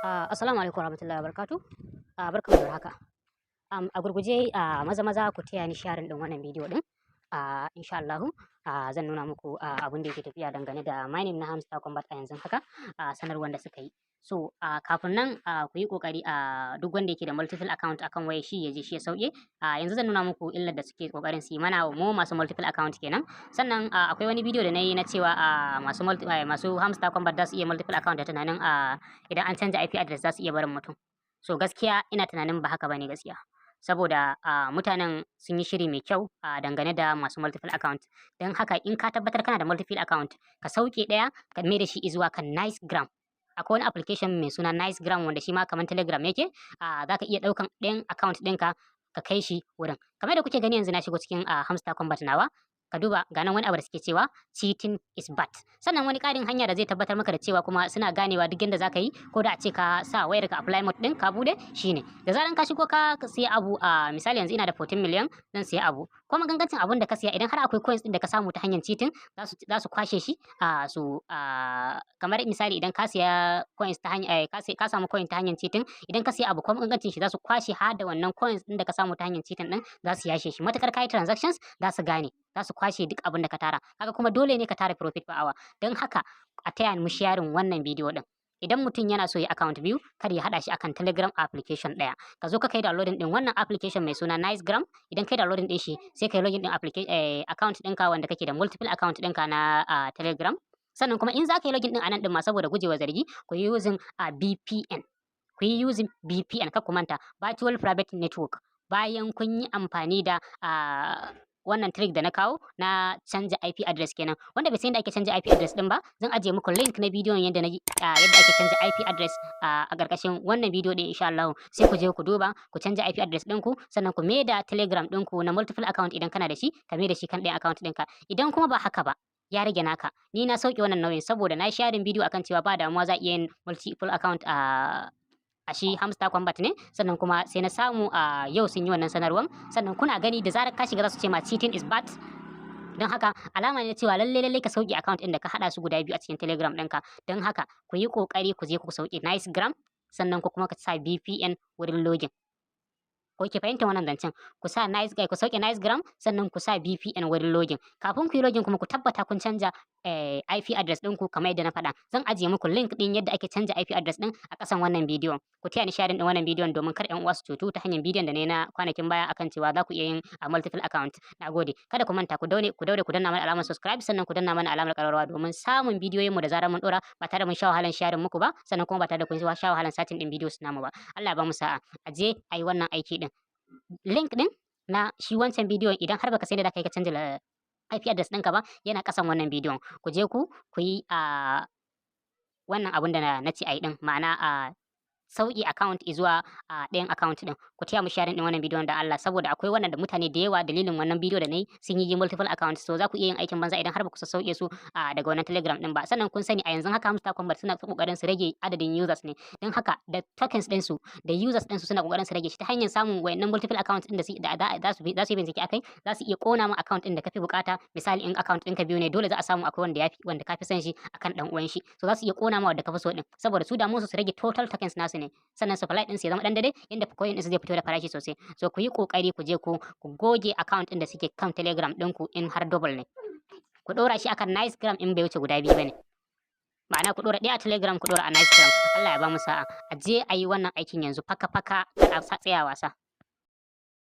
Assalamu alaikum warahmatullahi wabarakatuh. Barkanmu da warhaka. A gurguje, maza maza ku taya ni sharing ɗin wannan bidiyo ɗin. Insha Allahu, zan nuna muku abin da yake tafiya dangane da mining na Hamster Kombat a yanzu haka, sanarwar da suka yi. So, kafin nan, ku yi ƙoƙari, duk wanda yake da multiple account akan wayar shi, ya je shi ya sauke. Yanzu zan nuna muku illar da suke ƙoƙarin su yi mana mu masu multiple account kenan. Sannan akwai wani bidiyo da na yi na cewa masu Hamster Kombat za su iya multiple account da tunanin idan an canja IP address za su iya barin mutum. So gaskiya ina tunanin ba haka bane gaskiya. Saboda mutanen sun yi shiri mai kyau dangane da masu multiple account. Don haka in ka tabbatar kana da multiple account, ka sauke ɗaya, ka mai da shi zuwa kan Nicegram. Akwai wani application mai suna Nicegram wanda shi ma kamar Telegram yake, za ka iya ɗaukan ɗayan account ɗinka ka kai shi wurin. Kamar yadda kuke gani, yanzu na shigo cikin Hamster Kombat nawa. Ka duba, ga nan wani abu da suke cewa "Cheating is bad". Sannan wani ƙarin hanya da zai tabbatar maka da cewa kuma suna ganewa duk yanda zaka yi, ko da a ce ka sa wayar ka flight mode ɗin ka bude, shine da zaran ka shigo ka siya abu, a misali yanzu ina da 14 million, zan siya abu, ko magangancin abun da ka siya, idan har akwai coins ɗin da ka samu ta hanyar cheating, za su kwashe shi. A su a kamar misali, idan ka siya coins ta hanyar ka samu coin ta hanyar cheating, idan ka siya abu, ko magangancin shi, za su kwashe har da wannan coins ɗin da ka samu ta hanyar cheating ɗin, za su yashe shi. Matukar ka yi transactions, za su gane, za su kwashe duk abin da ka tara. Kaga kuma dole ne ka tara profit per hour. Don haka a taya mu sharing wannan bidiyo din. Idan mutum yana so ya account biyu, kar ya hada shi akan Telegram application ɗaya. Ka zo ka kai downloading din wannan application mai suna Nicegram. Idan kai downloading din shi, sai kai login din application account ɗinka wanda kake da multiple account ɗinka na Telegram. Sannan kuma in za ka yi login din anan din ma, saboda gujewa zargi, ku yi using VPN. Ku yi using VPN, kar ku manta, virtual private network. Bayan kun yi amfani da wannan trick da na kawo na canja IP address kenan. Wanda bai san yadda ake canja IP address din ba, zan ajiye muku link na bidiyon yadda ake canja IP address a ƙarƙashin wannan bidiyo din, insha Allah. Sai ku je ku duba, ku canja IP address ɗinku, sannan ku maida Telegram ɗinku na multiple account, idan kana da shi, ka maida shi kan ɗayan account ɗinka. Idan kuma ba haka ba, ya rage naka. Ni na sauke wannan nauyin saboda na sharing bidiyo akan cewa ba damuwa, za a iya yin multiple account a shi Hamster Kombat ne. Sannan kuma sai na samu a yau sun yi wannan sanarwan. Sannan kuna gani, da zarar ka shiga za su ce ma "Cheating is bad". Don haka alama ne cewa lalle lalle ka sauke account ɗin da ka haɗa su guda biyu a cikin Telegram ɗinka. Don haka ku yi ƙoƙari ku je ku sauke Nicegram, sannan ku kuma ka sa VPN wurin login. Ko ki fahimta wannan zancen? Ku sa Nice ku sauke Nicegram, sannan ku sa VPN wurin login. Kafin ku yi login kuma, ku tabbata kun canja IP address ɗinku kamar yadda na faɗa. Zan ajiye muku link ɗin yadda ake canja IP address ɗin a ƙasan wannan bidiyon. Ku taya ni sharing ɗin wannan bidiyon domin kar ƴan uwa su cutu ta hanyar bidiyon da na yi na kwanakin baya akan cewa za ku iya yin a multiple account. Nagode. Kada ku manta, ku daure ku danna mana alamar subscribe, sannan ku danna mana alamar ƙararrawa domin samun bidiyoyinmu da zarar mun ɗora, ba tare da mun sha wahalan sharing muku ba, sannan kuma ba tare da kun sha wahalan searching ɗin videos namu ba. Allah ya ba mu sa'a. A je a yi wannan aiki ɗin. Link ɗin na shi wancan bidiyon, idan har baka san yadda ka yi ka canja IP address ɗinka ba, yana ƙasan wannan bidiyon. Ku je ku yi a wannan abun da na ce a yi ɗin, ma'ana a sauki account zuwa a ɗayan account ɗin. Ku taya mu sharing ɗin wannan bidiyon da Allah, saboda akwai wannan da mutane da yawa dalilin wannan bidiyo da nayi sun yi multiple account. So za ku iya yin aikin banza idan har ba ku sauke su daga wannan Telegram ɗin ba. Sannan kun sani, a yanzu haka Hamster Kombat suna kokarin su rage adadin users ne. Don haka da tokens ɗin su da users ɗin su, suna kokarin su rage shi ta hanyar samun wayannan multiple account ɗin da za su yi bincike akai, za su iya kona ma account ɗin da kafi bukata. Misali, in account ɗinka biyu ne, dole za a samu akwai wanda yafi wanda kafi son shi akan dan uwan shi. So za su iya kona ma wanda kafi so ɗin, saboda su damu su rage total tokens nasu ne, sannan supply ɗin su ya zama ɗan dade inda coin ɗin su zai fito da farashi sosai. So ku yi kokari ku je ku goge account ɗin da suke kan Telegram ɗinku in har double ne. Ku ɗora shi akan Nicegram in bai wuce guda biyu bane, ma'ana ku ɗora ɗaya a Telegram, ku ɗora a Nicegram. Allah ya ba mu sa'a. A je a yi wannan aikin yanzu faka faka, kar a tsaya wasa.